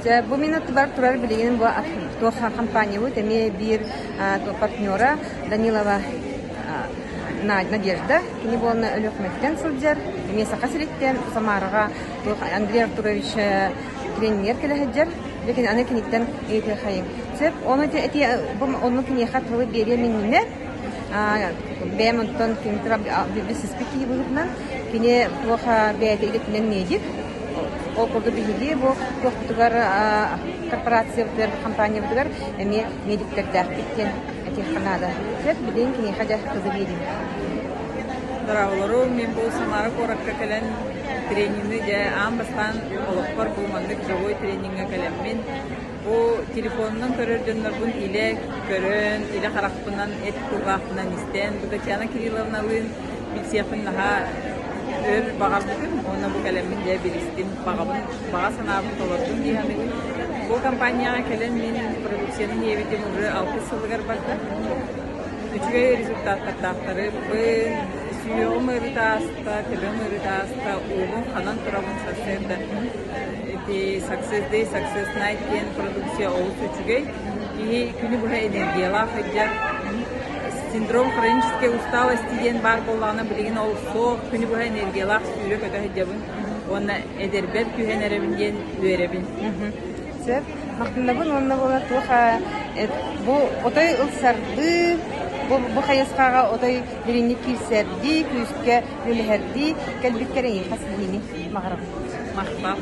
Дьэ, бу мин аттыбар турар билигин бу туох компаниябыт эмиэ биир партнера Данилова Надежда. Кини буолна Өлүөхүмэттэн сылдьар, эмиэ Саха сириттэн Самараҕа туох Андрей Артурович тренер кэлэ сылдьар. Лекин аны киниттэн ыйытыахайыҥ. Сөп, ону эти бу онну киниэхэ тылы биэриэм иннинэ бэйэм онтон кини билсиспит киһи быһыытынан кини туох бэйэтэ идэтинэн медик. Ол курдук биһиги бу туохпутугар корпорациябытыгар, компаниябытыгар эмиэ медиктэрдээхпит диэн этиэххэ наада. Сөп, билигин киниэхэ дьэ тылы биэриим. Дорооболору, мин бу Самара куоракка кэлэн тренинги дьэ аан бастаан олохпор бу маннык живой трениҥҥэ кэлэммин бу телефонунан көрөр дьоннорбун илэ көрөн, илэ харахпынан, эт кулгаахпынан истэн, бу Татьяна Кирилловналыын билсиэхпин наһаа өр баҕарбытым уонна бу кэлэммин дьэ билистим, баҕабын, баҕа санаабын толордум дии саныыбын. Бу компанияҕа кэлэн мин продукцияны иһиэбитим уже алтыс сылыгар барда. Үчүгэй результаттардаахтарыбын, сүһүөҕүм ыарыыта ааста, төбөм ыарыыта ааста, уубун ханан турабын сарсыарда ити Success Day, Success Night диэн продукция олус үчүгэй. Киһи күнү быһа энергиялаах сылдьар. Синдром хронической усталости диэн баар буоллаҕына, билигин ол суох, күнү быһа энергиялаах сүүрэ-көтө сылдьабын уонна эдэрбэр түһэн эрэбин диэн үөрэбин. Сөп. Махтанабын уонна буола туох бу отой ылсардыы, бу, бу хайысхаҕа отой дириҥник киирсэрдии, күүскэ үлэһэрдии кэлбиттэр эйиэхэ ситиһиини баҕарабын. Махтал.